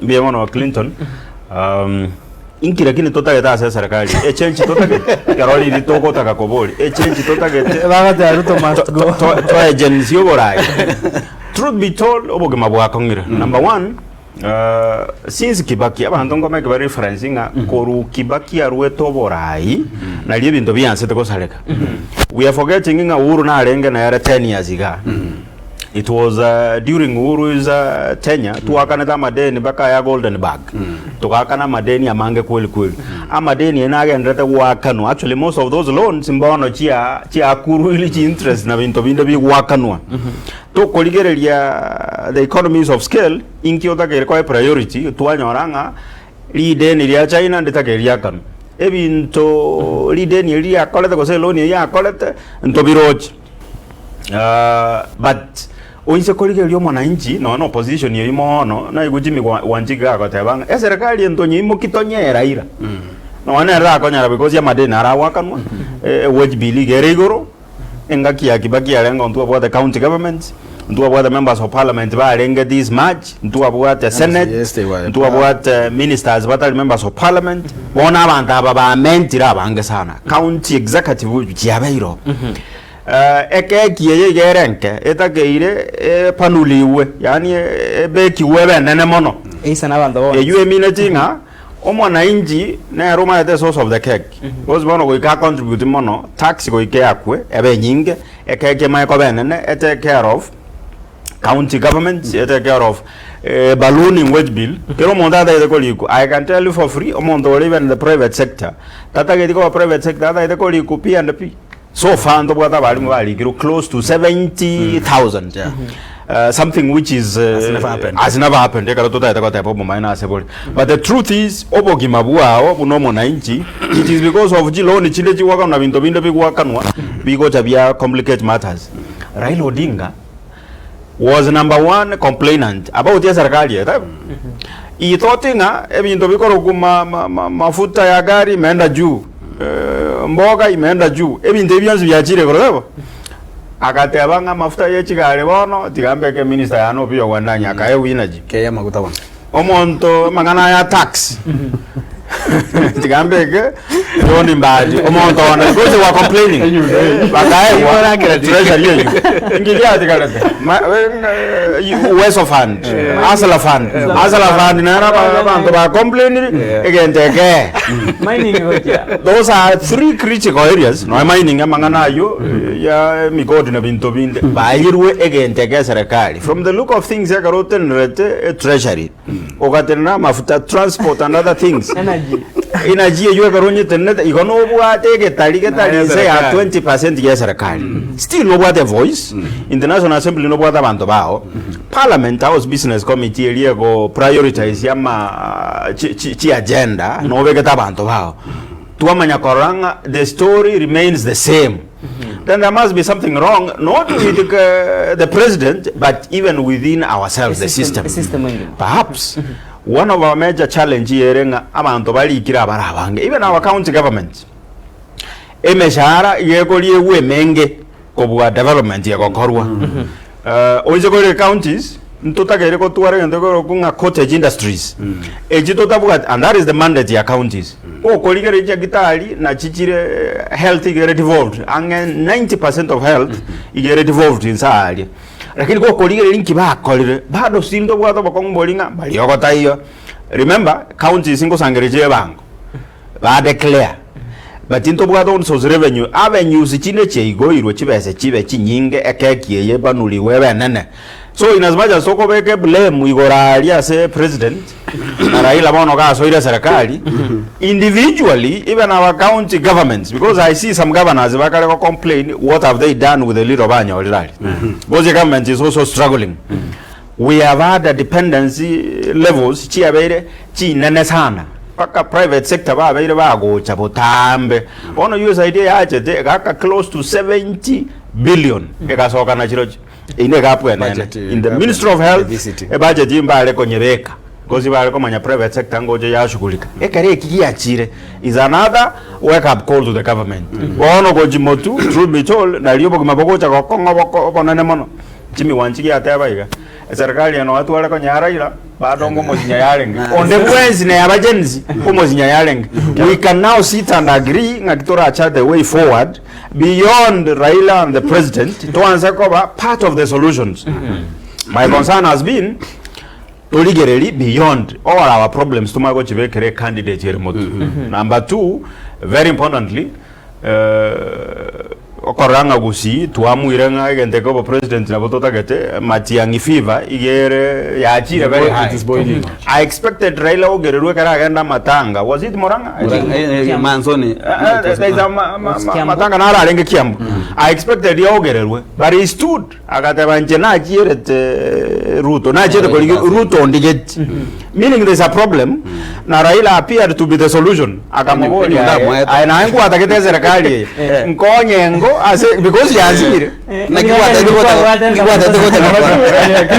Mbuya mono Clinton. Um, inki lakini totagete ase eserekari? Echange totagete? Ekero riri togotaka koboria, echange totagete? Bagoteba Ruto must go. Toegency oborai. Truth be told, obogima bwakong'ire. Number one, uh, since Kibaki, abanto nkomeke ba reference ng'a koru Kibaki arwete oborai, nario ebinto biansete gosareka. We are forgetting ng'a Uhuru narenge nere 10 years igaa. It was uh, during Uhuru's uh, tenure twakanete amadeni mpaka aya Golden Bag. Togakana amadeni amange kweli kweli. Amadeni aya nagenderete gwakanwa. Actually most of those loans mbono chia chiakuruiri chi interest na binto binde bigwakanwa. Tokorigereria the economies of scale inki otakeire koe priority twanyora ng'a rideni ria China nditakeire riakanwe. Ebinto rideni eri riakorete gose eloni eye yakorete ntobiroche. But oise korigereria omwananchi nonya na opposition eyio mono naigwe Jimmy Wanjigi gagoteba ng'a eserekari eye ntonyeimoki tonyee Raila. Nonya nere takonyara because amadeni aragoakanwa, wage bill iga ere igoro, engaki ya Kibaki yarenge ntwabwate county governments, ntwabwate members of parliament barenge this much, ntwabwate senate, Yes, they were. ntwabwate ministers batari members of parliament, bono abanto aba bamentire abange sana, county executive chiabeire oo. Ekeki eye iga ere enke, etakeire epanuligwe, yaani ebekigwe ebe enene mono. Eisane abanto bonsi. Eyio emineti ng'a omwananchi nere omanyete esource of the cake. Because bono goika acontribute mono, tax goika eakwe ebe enyinge, ekeki emanye koba enene, etake care of county government, etake care of ballooning wage bill, kera omonto atagete korikwa, I can tell you for free, omonto ore even in the private sector, tatageti koba private sector, atagete korikwa P and P. So far ntobwate abalimu barikirwe close to 70,000 Yeah. Uh, something which is uh, Has never happened. has never happened ekero totagete goteba obomaene ase bore but the truth is obogima bwao buna omonanchi it is because of chiloni chinde chigwakanwa na binto binde bigwakanwa bigocha bia complicate matters Raila Odinga was number one complainant about eserikali eye taibo he thought ng'a ebinto bikorokwa ma, ma, ma, mafuta ya gari imeenda juu eh, mboga imeenda juu ebinto ebi bionsi biachire igoro taibo agateba ng'a amafuta ye chigari bono tiga mbeke minister yane obuya gwandanya akaegwa energy Keya amaguta bono. Omonto amang'ana aya tax tiga mbeke John Mbadi omonto one because they were complaining bakaegwa treasury eywo inki giatigarete Ma- eh, Uwezo fund Hustler fund Hustler fund nero aba- abanto ba complainire egento eke Mining gochia. Those are three critical areas nonya mining amang'ana aywo ya emigodi na binto binde baeirwe egento eke eserekari From the look of things ekero otenerete treasury ogatenena amafuta transport and other things Energy. energy eywo ekero onyetenenete igo nobwate egetari getari Naye inse ya eserekari. 20% ya eserekari still nobwate evoice in the national assembly nobwate abanto bao parliament house business committee eria ego prioritize ama chi- chi- chiagenda nobegete abanto bao twamanya korora ng'a the story remains the same Then there must be something wrong not with uh, the president but even within ourselves the system. A system engima. Perhaps one of our major challenge ere ng'a abanto barikire abare abange even our county government emeshahara igekoriegwa emenge kobua development egokorwa Eh, oise kore counties ntotagere gotwara egento ekorokwa ng'a cottage industries echi totabwati and that is the mandate ya counties Gokorigereria chiagitari nachi chire health iga ere devolved ang'e 90% of health iga ere devolved inse aaria. Lakini gokorigereria inki bakorire bado still ntobwate obokong'u boria ng'a mariogo taiyo. Remember counties ngosangereria chire ebango ba declare but ntobwate own source revenue avenues chinde chiaigoirwe chibese chibe chinyinge ekeki eye ebanurigwe ebe enene. So in as much as tokobeka eblame igoro aria ase president na Raila bono gasoire eserekari, individually even our county governments because I see some governors bakare go complain what have they done with the little banyorire aria. Because the government is also struggling. We have had a dependency levels chiabeire chinene sana mpaka private sector babeire bagocha botambe. Bono USAID eyachete egaka close to 70 billion egasoka nachirochio. Eyio negapu enene. Budget, In the eh, Ministry of Health, deficit. ebudget mbare konyebeka because bare komanya private sector ngocha yashughulika. Ekero eki giachire is another wake up call to the government. Bono gochi motu, truth be told, nario obogima bogocha gokong'a oboko obonene mono. Jimmy Wanjigi ateba iga. Eserikali eye nonya tware konyara Raila, bado ngomosinya yarenge. Onde bwensi na aba Gen Z, ngomosinya yarenge. We can now sit and agree ng'aki toracha the way forward beyond Raila and the president, toanse koba part of the solutions. My concern has been, torigererie beyond all our problems tomanye gochibekera ecandidate ere motwe. Number two, very importantly, Okorora ng'a gusii twamuire ng'a egento eke obopresident nabo totagete, Matiang'i fever iga ere yachire very high. It is boiling. I expected Raila ogererwe ekero agenda amatanga, was it Murang'a? I think. Eh, eh, Manzoni. Eh, eh, there is a ma- ma- ma- Kiambu. matanga naro arenge Kiambu. I expected ogererwe but he stood Agateba, Inche nachierete Ruto, nachiete korigia Ruto ondigeti. Meaning there is a problem, na Raila appeared to be the solution. Akamoboria Onye aye, ndamoete. aye naye nkwatagete eserekari eye, nkonye ngo ase because yansinyire. Naki gwatete gocha- gwatete gocha gokora.